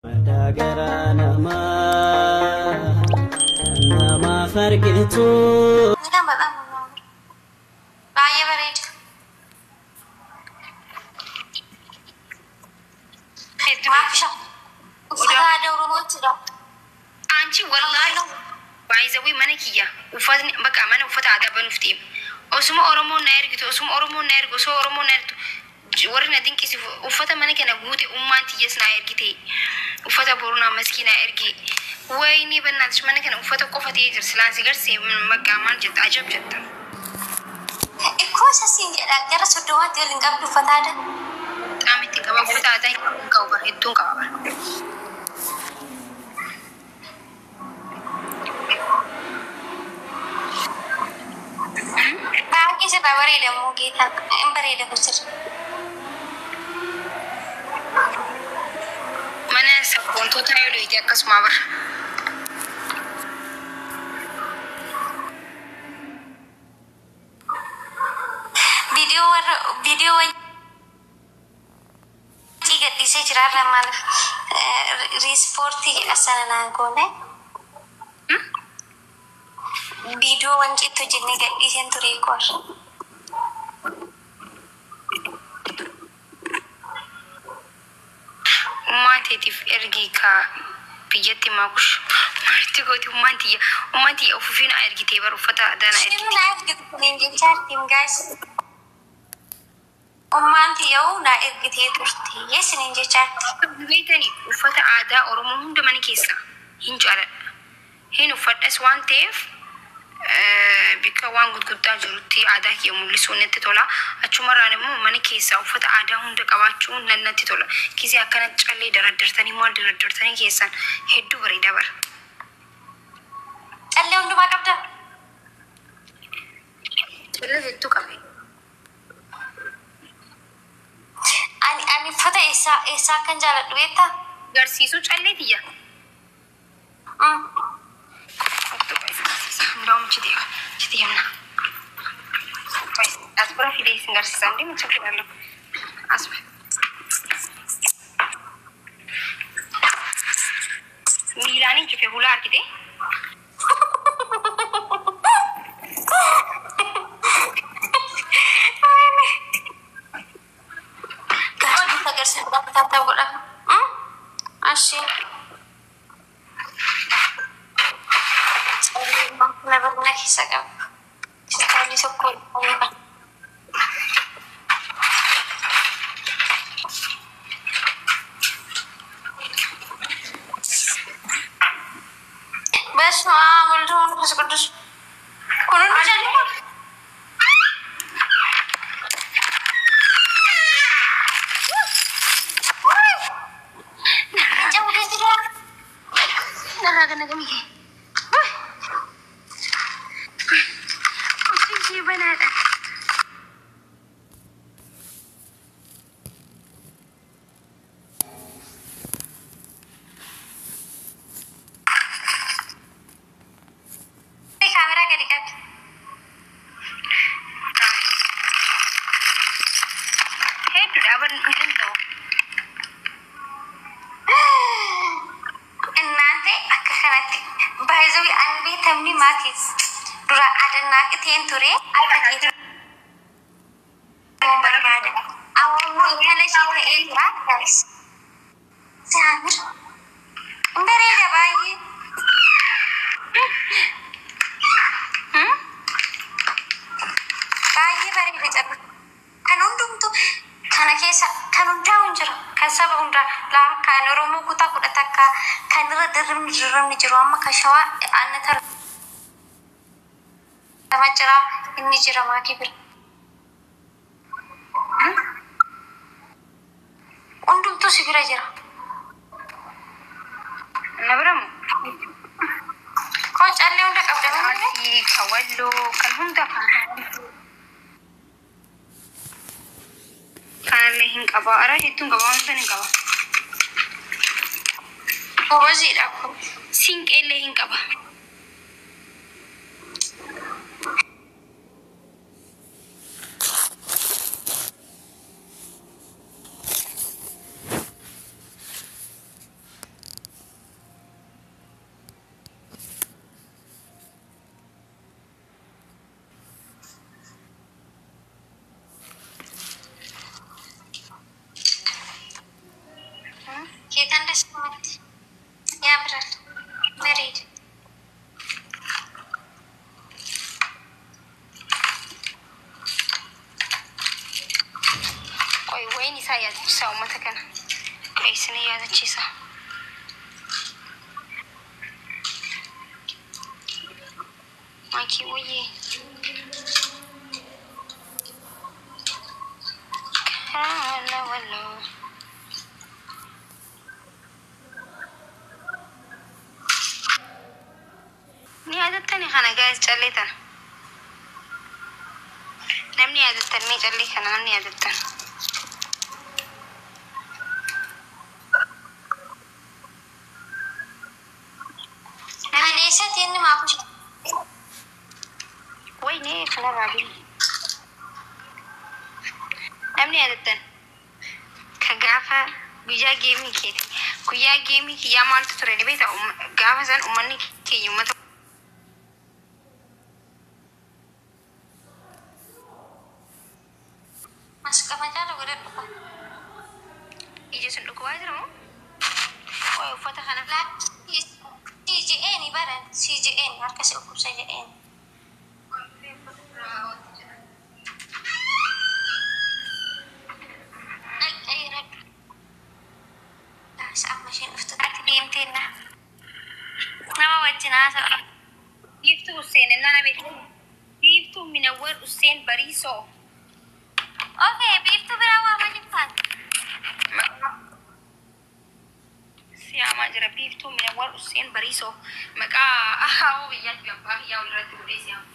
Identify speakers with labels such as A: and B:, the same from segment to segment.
A: Madaa garaa namaa namaaf argitu.
B: በጣም በጣም ነው የሚያምር። Baay'ee bareeda. Maafisha. Uffata aadaa Oromoottidha.
C: Anchi wallahi baay'izawwi mana kiyya uffatni bakka mana uffata aadaa banuuf deema. Osuma Oromoon na ergitu, osuma Oromoon na ergu, osoo Oromoon na ergitu, warri na dinqisiifu uffata mana kana guute, ummaan tiyyas na ergite, uffata Boronaa maskii na erge. Wayni bannaatis mana kana uffata qofa ta'ee jira, silaan si garsee maqaa maal jetta, ajab jetta.
B: Ikkoo isa siin jedha, gara 30tti ol hin qabdu uffata aadaa.
C: Qaama ittiin qaba, uffata aadaa hin qabu bara, hedduun qaba bara.
B: Baay'ee sirraa bareeda immoo geetaan hin bareeda sirra.
C: Mana sabboontoota yoo dhoyite akkasuma bara.
B: Viidiyoo warra viidiyoo wajjii gadhiisee jiraarra maaliif riispoortii jedha sana naan goone. Viidiyoo wanciitti hojjennee gadhiiseen ture qoor.
C: Ummaan teetiif ergii kaa biyyatti maakush maalitti gooti, ummaan tiyya, ummaan tiyya ofuufii na ergitee bara, uffata aadaa na
B: Isheen
C: ergite.
B: Na ergite niin jechaa jirtiin guys. Ummaan tiyya'uu na ergitee turte isiniin jechaa jirti.
C: Beektani, uffata aadaa Oromoo hunda mana keessa hin jaaladha. Hin uffadhas waan ta'eef bikka waan gurguddaa jirutti aadaa kiyya mul'isuun natti tola. Achumarraan immoo mana keessaa uffata aadaa hunda qabaachuun nan natti tola. Kisee akkana callee daraddartanii, maal daraddartanii keessan hedduu bareeda bara.
B: Callee hundumaa qabdaa?
C: Callee hedduu qabe.
B: Ani uffata eessaa eessaa akkan jaaladhu beektaa?
C: Garsiisuu callee tiyya. Ndaውም ችት የምና አስብራ ፊደ isin garsiisa እንዴ ምን ችግር አለው? አስበ miilaanii cufe hulaa argite.
B: Gaafa agarsiisuudhaaf tattaaf godha. Ashi. Callee kana barna keessa qaba. Istaalli tokko ol qaba. በስመ አብ ወልድ ወመንፈስ ቅዱስ። Kun hundi callee? Cabdee jira.
C: Narraa ganna gamiyee. Hojii kee banaadha.
B: Kaameraa gadi qabi.
C: Hedduudha bar, hin danda'u.
B: እናንተ akka kanatti baay'ee an beekamni maatis dura adannaaqteen ture akka keetti barbaada. Awwaammoo intala ishee ta'ee jira guys. Saamir bareeda baay'ee. Baay'ee bareeda jira. Kan hundumtu kana keessa kan hundaa hin jira. Kan saba hundaa laa, kan Oromoo kutaa 11 kan irra dirrimni dirrimni jiru, amma kan Shawaa annata lama jira, inni jira maakii bira. Hundumtuu si bira jira.
C: Na biramu.
B: Koo callee hunda qabda malee.
C: Arsii, kan Walloo, kan hunda kanallee hin qaba. Ara hedduun qaba, waan hin qaba.
B: Goboziidha kun.
C: Siinqeellee hin qaba.
B: ደስ ማለት ያምራል። መሬድ
C: Qoy wayin isaa yaadachiisaa uummata kana. Qoy isin yaadachiisa. Maakii wayyee. Karaa walloo. Ni yaadattani kana gaa'is callee tana. Namni yaadattan mee callee kana namni yaadattan.
B: Kan eessatti inni maaf
C: Wayne kanarraa bili. Namni yaadattan ka gaafa guyyaa geemii keeti. Guyyaa geemii kiyyaa maaltu ture ni beektaa? Gaafa san uummanni keenya uummata
B: Masqamachaa godhadhu kun.
C: Ija sun dhukkubaa jira moo? Qoy uffata kana.
B: CGN baran CGN harka si dhukkubsa jedheen. Dhaqeeradhu. Laasa amma isheen dhuftu ati deemteenna. Nama wajjin haasa'a.
C: Biiftuu Hussein innaa na beektu. Biiftuu Minawwar Hussein Bariisoo.
B: Okay, biiftuu biraa waamaa jirtaan.
C: Siyaamaa jira. Biiftuu Minawwar Hussein Bariisoo. Maqaa ahaawoo biyyaatti abbaa kiyyaa walirratti godhee siyaama.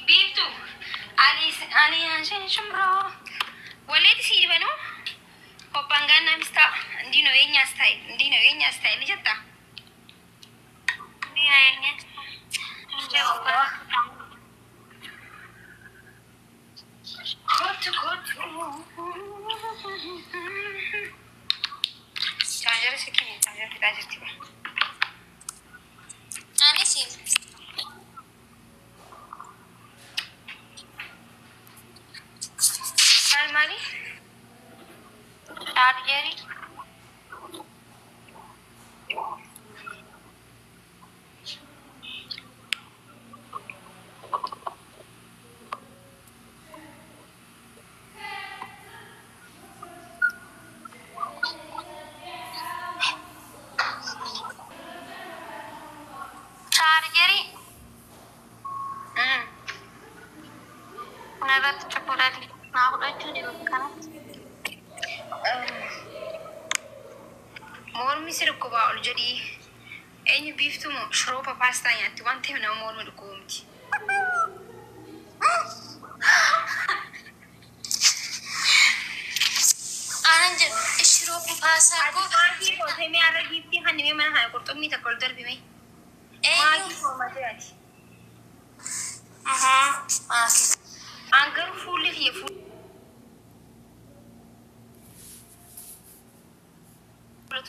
C: Biiftuu ani ani anshin shumroo. Waleeti si dhibanuu? Qophaan mistaa እንዲህ ነው የኛ ስታይል፣ እንዲህ ነው የኛ ስታይል jetta.
B: Diina eenyu?
C: Kootu kootu. Chaarjara sitti chaarjara fitaa jirti ba.
B: Anis
C: Maal maali?
B: Chaarjerii. Chaarjerii. Kanarratti chokolaatii naa fudhachuu deemu kanatti.
C: Mormi si dhukkubaa ol jedhii. Eenyu biiftuu moo shiroopa paastaa nyaatti waan ta'eef nama mormi dhukkubu miti.
B: Aanan jedhu shiroopi paasaa
C: Ati
B: koo
C: maagii kootee mee har'a giiftii kan dhimee mana kana qurxummii takka ol darbime.
B: Eenyu?
C: Maagii koomatee ati.
B: Maakii.
C: An garuu fuulli kiyya fuula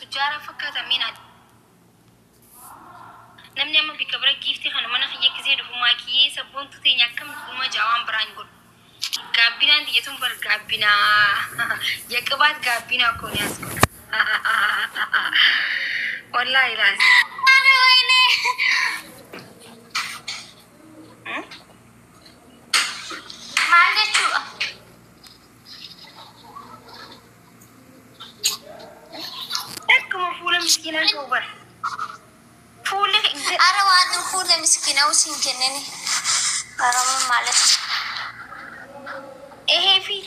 C: tujjaaraa fakkaata miina. Namni amma bikka bira giiftii kana mana kiyya gisee dhufu maakiyyee sabboontu teenya akkam dhuma ja'a waan biraan godhu. Gaabbinaan xiyyeetuun bar gaabbinaa. Yaqabaat gaabbinaa koon yaasku. Wallaahi laasi.
B: Ana wayne. Maal jechuudha?
C: Akkuma fuula miskiinaa ta'u bara. Fuulli
B: Ara waan fuula miskiinaa usin kennini. Oromoon ማለት ነው።
C: ይሄ ፊት